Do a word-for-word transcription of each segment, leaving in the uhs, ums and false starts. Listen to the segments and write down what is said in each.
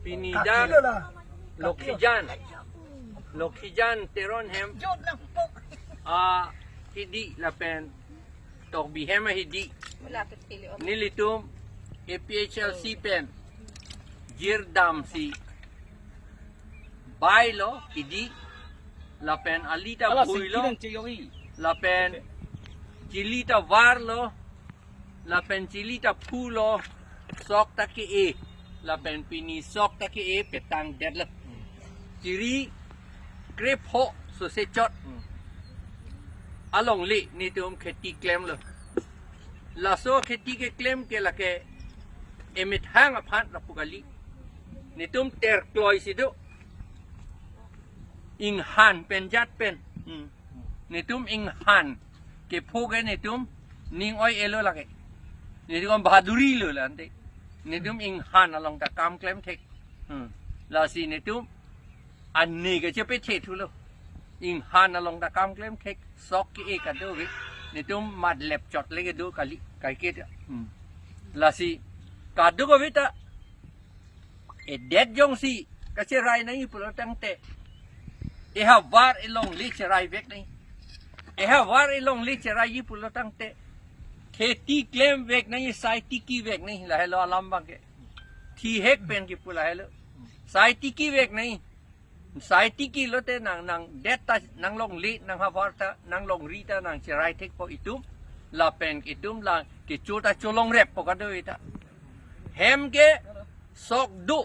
Pini dak Lokhijan, Lokhijan Teron hem ahidi lapen Tokbi hem ahidi nelitum A P H L C pen jirdamsi bailo hidi, lapen ali ta bhuilo, lapen chili ta varlo, lapen chili ta phulo, sok ta ke-e, lapen pini sok ta ke-e petang detlo. Chiri krepho sose chot alongle netum kheti klemlo. Laso kheti keklem ke lake emethang aphan lapu kali. Netum terkloi si do. Inghan pen jat pen. Hmm. Netum inghan kepho ke netum ning oi-elo lake. Netum bahaduri lo lante. Netum inghan along ta kam klem thek. Hmm. Lasi netum ani kachepethe thulo. Inghan along ta kam klem thek, sok ke-e kadokave. Netum mat lep chot le kedo kali, kaike ta. Hmm. Lasi kadokave ta edet jongsi kacherai nangji pulo tangte, ehavar elongle cherai vek nangji. Ehavar elongle cheraiji pulo tangte, kheti klem vek nangji, sai tiki vek nangji, lahelo alam abangke. Thihek pen kipu lahelo. Sai tiki vek nangji. Sai tiki lote nang, nang det ta, nang longle, nang havar ta, nang longri ta nang cherai thekpo itum. Lapen itum la kecho ta cholong reppo kadokave ta. Hem ke sok do.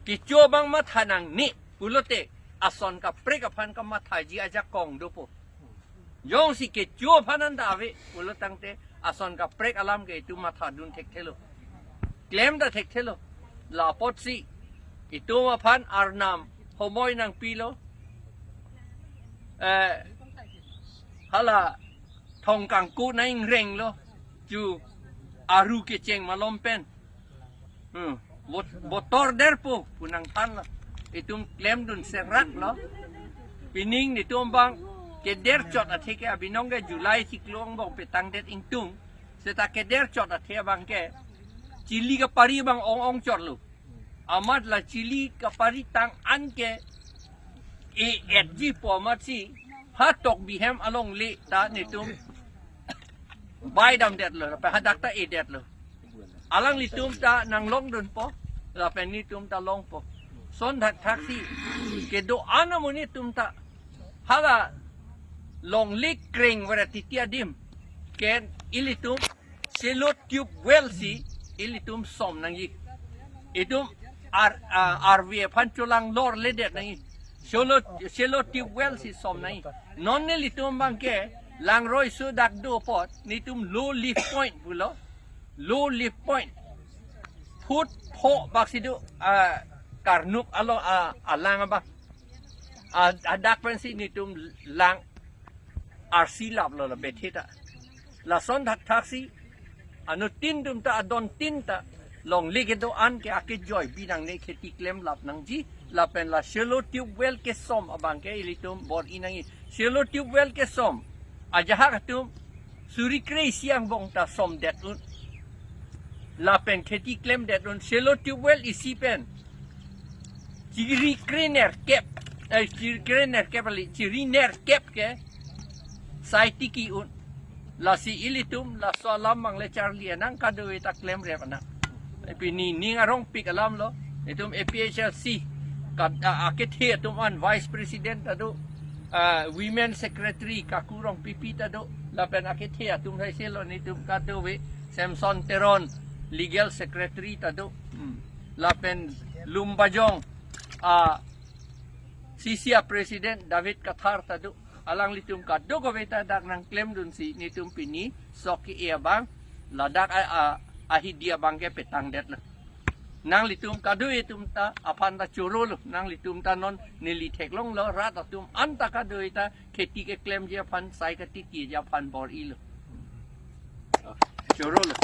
Kecho abang matha nangne pulote ason kaprek aphan kamathaji ajakong dopo. Jongsi kecho aphan anta ave pulo tangte ason kaprek alam ke itum mathadun thekthelo. Klem ta thekthelo. La apotsi itum aphan Arnam homoi nangpilo. Eh, hala thong kangku nang-ingrenglo. Chu aru kecheng malom pen. Hmm. Bot-, botor derpo pu nangthanlo. Itum klemdun seraklo. Pining netum abang keder chot athe ke abinong ke July chiklo angbong petang det ingtung. Seta keder chot athe abangke chili kapari abang ong-ong chotlo. Amat la chili kapari tang an ke e-etji pu amatsi ha Tokbi hem alongle ta netum baidam detlo, lapen hadak ta e detlo. Alanglitum ta nanglongdunpo, lapen netum ta longpo. Son thakthaksi kedo-an amonit atum ta hala longle kreng varet titi adim ke ilitum shallow tube well si ilitum som nangji. Itum ar, ah, arve aphan cholang lorledet nangji. Shallow, shallow tube well si som nangji. Non nelitum abangke langroi so dak do apot netum low lift point pulo. Low lift point. Foot pho bak si do, ah, karnup alo, ah, alang abang. Ah, hadak pensi netum lang arsi laplo la bethe ta. Lason thakthaksi anuttin atum ta, adontin ta longle kedo-an ke akejoi binangne, kheti klem lap nangji, lapen la shallow tube well kesom abangke ilitum bor-i nangji. Shallow tube well kesom ajahak atum suri kre-isi angbong ta somdet un. Lapen kheti klemdet un. Shallow tube well isi pen chiri krenerkep, eh, chiri krenerkep kali, chiri nerkep ke sai tiki un. Lasi ilitum laso alam abang le charli nang, kadokave ta klemrep nang. Pini ning arongpik alamlo. Itum A P H L C ka, a, akethe atum an vice president ta do, ah, women secretary Kaku Rongpipi ta do, lapen akethe atum hai selo netum kadokave, Samson Teron legal secretary ta do. Hmm. Lapen Lumbajong, ah, C C A president David Kathar ta do. Alanglitum kadokave ta dak nangklemdunsi netum pini sok ke-e abang ladak a, a, ahidi abangke petangdetlo. Nanglitum kadokave atum ta aphan ta chorolo. Nanglitum ta non neli theklonglo, rat atum anta kadokave ta kheti keklemji aphan, sai katikiji aphan bor-ilo. Chorolo.